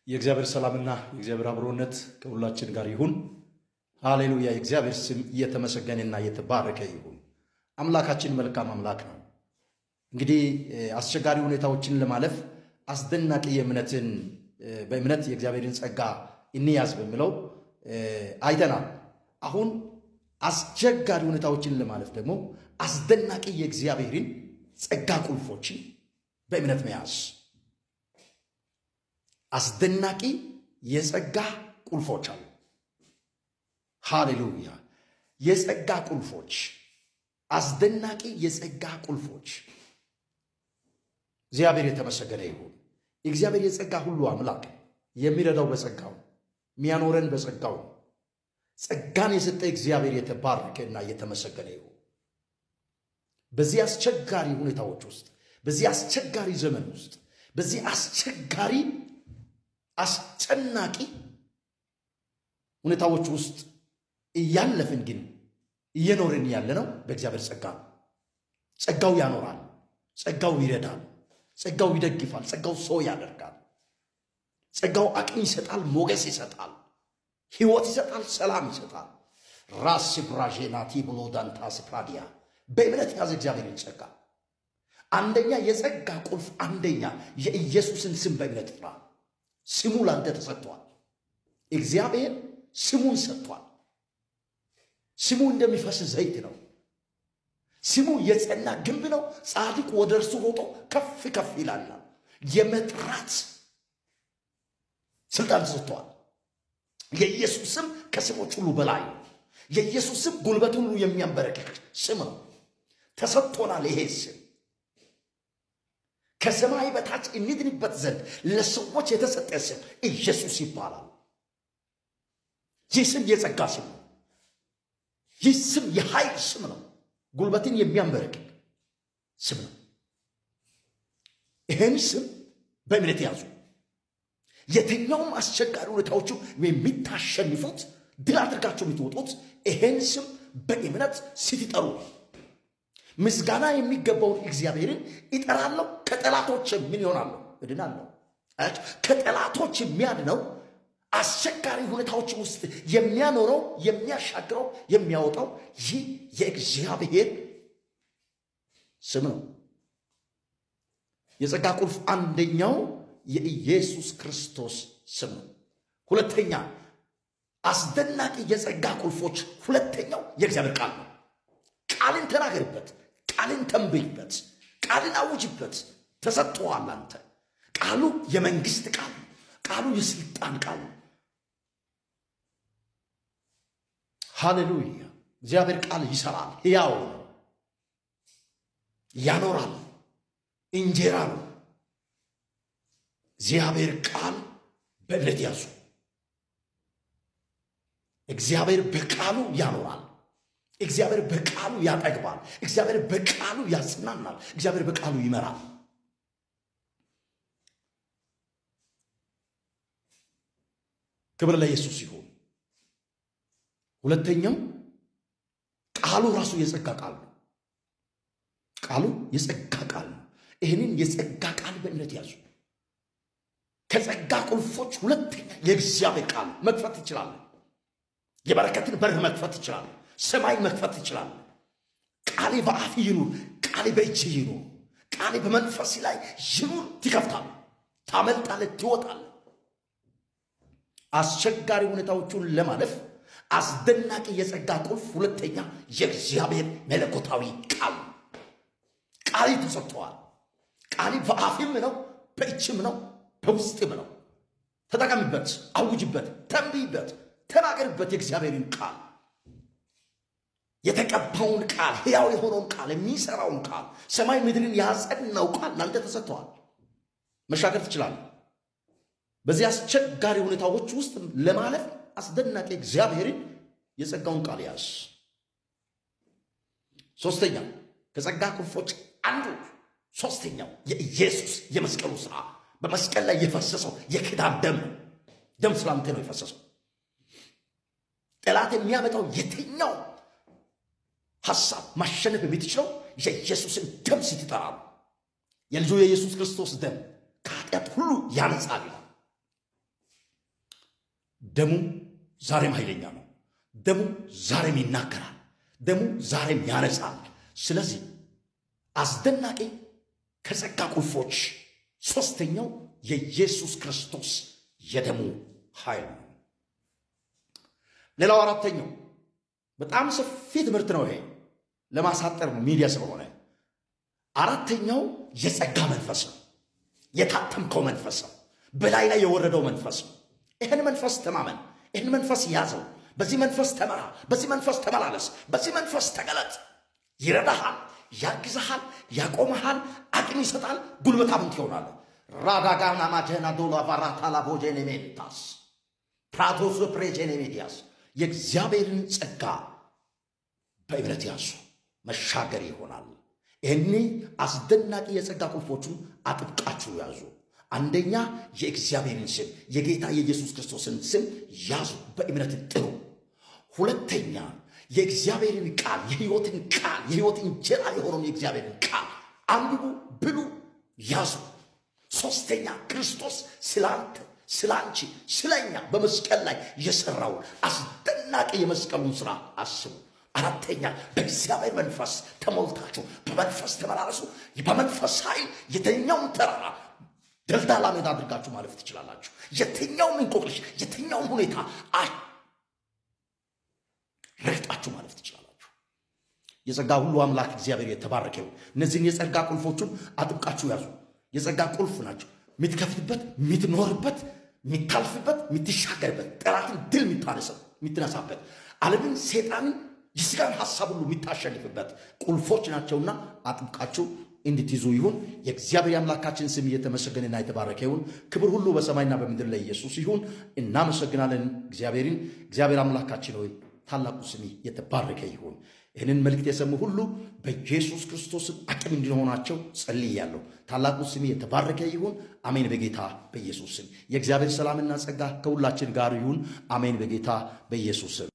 የእግዚአብሔር ሰላምና የእግዚአብሔር አብሮነት ከሁላችን ጋር ይሁን። ሃሌሉያ! የእግዚአብሔር ስም እየተመሰገነና እየተባረከ ይሁን። አምላካችን መልካም አምላክ ነው። እንግዲህ አስቸጋሪ ሁኔታዎችን ለማለፍ አስደናቂ የእምነትን በእምነት የእግዚአብሔርን ጸጋ እንያዝ በሚለው አይተናል። አሁን አስቸጋሪ ሁኔታዎችን ለማለፍ ደግሞ አስደናቂ የእግዚአብሔርን ጸጋ ቁልፎችን በእምነት መያዝ፣ አስደናቂ የጸጋ ቁልፎች አሉ። ሃሌሉያ! የጸጋ ቁልፎች፣ አስደናቂ የጸጋ ቁልፎች። እግዚአብሔር የተመሰገነ ይሁን። የእግዚአብሔር የጸጋ ሁሉ አምላክ የሚረዳው በጸጋው፣ የሚያኖረን በጸጋው፣ ጸጋን የሰጠ እግዚአብሔር የተባረከና የተመሰገነ ይሁን። በዚህ አስቸጋሪ ሁኔታዎች ውስጥ፣ በዚህ አስቸጋሪ ዘመን ውስጥ፣ በዚህ አስቸጋሪ አስጨናቂ ሁኔታዎች ውስጥ እያለፍን ግን እየኖርን ያለነው በእግዚአብሔር ጸጋ ነው። ጸጋው ያኖራል፣ ጸጋው ይረዳል፣ ጸጋው ይደግፋል፣ ጸጋው ሰው ያደርጋል። ጸጋው አቅም ይሰጣል፣ ሞገስ ይሰጣል፣ ሕይወት ይሰጣል፣ ሰላም ይሰጣል። ራስ ብራዤናቲ ብሎ ዳንታ ስፕራዲያ በእምነት ያዘ እግዚአብሔርን ጸጋ። አንደኛ የጸጋ ቁልፍ፣ አንደኛ የኢየሱስን ስም በእምነት ጥራ። ስሙ ላንተ ተሰጥቷል። እግዚአብሔር ስሙን ሰጥቷል። ስሙ እንደሚፈስ ዘይት ነው። ስሙ የጸና ግንብ ነው። ጻድቅ ወደ እርሱ ሮጦ ከፍ ከፍ ይላል። የመጥራት ስልጣን ተሰጥቷል። የኢየሱስ ስም ከስሞች ሁሉ በላይ ነው። የኢየሱስ ስም ጉልበት ሁሉ የሚያንበረክክ ስም ነው። ተሰጥቶናል። ይሄ ስም ከሰማይ በታች እንድንበት ዘንድ ለሰዎች የተሰጠ ስም ኢየሱስ ይባላል። ይህ ስም የጸጋ ስም ነው። ይህ ስም የኃይል ስም ነው። ጉልበትን የሚያንበረክክ ስም ነው። ይህን ስም በእምነት ያዙ። የትኛውም አስቸጋሪ ሁኔታዎቹ የሚታሸንፉት፣ ድል አድርጋቸው የምትወጡት ይሄን ስም በእምነት ስትጠሩ። ምስጋና የሚገባውን እግዚአብሔርን እጠራለሁ፣ ከጠላቶች ምን ይሆናለሁ? እድናለሁ። ከጠላቶች የሚያድነው፣ አስቸጋሪ ሁኔታዎች ውስጥ የሚያኖረው፣ የሚያሻግረው፣ የሚያወጣው ይህ የእግዚአብሔር ስም ነው። የጸጋ ቁልፍ አንደኛው የኢየሱስ ክርስቶስ ስም ነው። ሁለተኛ አስደናቂ የጸጋ ቁልፎች ሁለተኛው የእግዚአብሔር ቃል ነው። ቃልን ተናገርበት፣ ቃልን ተንብይበት፣ ቃልን አውጅበት። ተሰጥቶሃል አንተ። ቃሉ የመንግስት ቃል ነው። ቃሉ የስልጣን ቃል ነው። ሃሌሉያ! እግዚአብሔር ቃል ይሰራል፣ ሕያው ነው፣ ያኖራል፣ እንጀራ ነው። እግዚአብሔር ቃል በእምነት ያዙ። እግዚአብሔር በቃሉ ያኖራል። እግዚአብሔር በቃሉ ያጠግባል። እግዚአብሔር በቃሉ ያጽናናል። እግዚአብሔር በቃሉ ይመራል። ክብር ለኢየሱስ ይሁን። ሁለተኛው ቃሉ ራሱ የጸጋ ቃል ነው። ቃሉ የጸጋ ቃል ነው። ይህንን የጸጋ ቃል በእምነት ያዙ። ከጸጋ ቁልፎች ሁለተኛ የእግዚአብሔር ቃል መክፈት ትችላለህ። የበረከትን በር መክፈት ትችላለህ። ሰማይ መክፈት ትችላለህ። ቃሌ በአፍ ይኑር፣ ቃሌ በእጅ ይኑር፣ ቃሌ በመንፈስ ላይ ይኑር። ትከፍታለህ፣ ታመልጣለህ፣ ትወጣለህ። አስቸጋሪ ሁኔታዎቹን ለማለፍ አስደናቂ የጸጋ ቁልፍ ሁለተኛ የእግዚአብሔር መለኮታዊ ቃል። ቃሌ ተሰጥተዋል። ቃሌ በአፍም ነው፣ በእጅም ነው፣ በውስጥም ነው። ተጠቀምበት፣ አውጅበት፣ ተንብይበት፣ ተናገርበት። የእግዚአብሔርን ቃል፣ የተቀባውን ቃል፣ ሕያው የሆነውን ቃል፣ የሚሰራውን ቃል፣ ሰማይ ምድርን ያጸናው ቃል ለአንተ ተሰጥተዋል። መሻገር ትችላለህ። በዚህ አስቸጋሪ ሁኔታዎች ውስጥ ለማለፍ አስደናቂ እግዚአብሔርን የጸጋውን ቃል ያዝ። ሶስተኛ ከጸጋ ቁልፎች አንዱ ሶስተኛው የኢየሱስ የመስቀሉ ስራ፣ በመስቀል ላይ የፈሰሰው የኪዳን ደም ነው። ደም ስላንተ ነው የፈሰሰው። ጠላት የሚያመጣው የትኛው ሐሳብ ማሸነፍ የምትችለው የኢየሱስን ደም ስትጠራ ነው። የልጁ የኢየሱስ ክርስቶስ ደም ከኃጢአት ሁሉ ያነጻል ይላል። ደሙ ዛሬም ኃይለኛ ነው። ደሙ ዛሬም ይናገራል። ደሙ ዛሬም ያነጻል። ስለዚህ አስደናቂ ከጸጋ ቁልፎች ሶስተኛው የኢየሱስ ክርስቶስ የደሙ ኃይል ነው። ሌላው አራተኛው በጣም ሰፊ ትምህርት ነው። ይሄ ለማሳጠር ነው ሚዲያ ስለሆነ። አራተኛው የጸጋ መንፈስ ነው። የታተምከው መንፈስ ነው። በላይ ላይ የወረደው መንፈስ ነው። ይህን መንፈስ ተማመን። ይህን መንፈስ ያዘው። በዚህ መንፈስ ተመራ። በዚህ መንፈስ ተመላለስ። በዚህ መንፈስ ተገለጥ። ይረዳሃል፣ ያግዝሃል፣ ያቆመሃል፣ አቅም ይሰጣል፣ ጉልበታም ትሆናለህ። ራዳጋና ማጀና ዶላ ቫራታላ ቦጄኔሜንታስ ፕራቶስ ፕሬጄኔሜዲያስ የእግዚአብሔርን ጸጋ በእምነት ያዙ፣ መሻገር ይሆናል። ይህኒ አስደናቂ የጸጋ ቁልፎቹን አጥብቃችሁ ያዙ። አንደኛ የእግዚአብሔርን ስም የጌታ የኢየሱስ ክርስቶስን ስም ያዙ፣ በእምነት ጥሩ። ሁለተኛ የእግዚአብሔርን ቃል የሕይወትን ቃል የሕይወት እንጀራ የሆነውን የእግዚአብሔርን ቃል አንብቡ፣ ብሉ፣ ያዙ። ሶስተኛ ክርስቶስ ስላንተ ስላንቺ ስለኛ በመስቀል ላይ የሰራውን አስደናቂ የመስቀሉን ስራ አስቡ። አራተኛ በእግዚአብሔር መንፈስ ተሞልታችሁ በመንፈስ ተመላለሱ። በመንፈስ ኃይል የትኛውም ተራራ ደልዳላ ሜዳ አድርጋችሁ ማለፍ ትችላላችሁ። የትኛውም እንቆቅልሽ፣ የትኛውም ሁኔታ ረግጣችሁ ማለፍ ትችላላችሁ። የጸጋ ሁሉ አምላክ እግዚአብሔር የተባረከ ይሁን። እነዚህን የጸጋ ቁልፎቹን አጥብቃችሁ ያዙ። የጸጋ ቁልፍ ናቸው። የምትከፍትበት፣ የምትኖርበት፣ የምታልፍበት፣ የምትሻገርበት፣ ጠላትን ድል የምትነሳበት፣ ዓለምን፣ ሴጣንን፣ የስጋን ሀሳብ ሁሉ የምታሸንፍበት ቁልፎች ናቸውና አጥብቃችሁ እንድትይዙ ይሁን። የእግዚአብሔር አምላካችን ስም እየተመሰገነና የተባረከ ይሁን። ክብር ሁሉ በሰማይና በምድር ላይ ኢየሱስ ይሁን። እናመሰግናለን እግዚአብሔርን። እግዚአብሔር አምላካችን ሆይ ታላቁ ስም የተባረከ ይሁን። ይህንን መልእክት የሰሙ ሁሉ በኢየሱስ ክርስቶስ አቅም እንዲሆናቸው ጸልያለሁ። ታላቁ ስም የተባረከ ይሁን። አሜን። በጌታ በኢየሱስ ስም የእግዚአብሔር ሰላምና ጸጋ ከሁላችን ጋር ይሁን። አሜን። በጌታ በኢየሱስ ስም።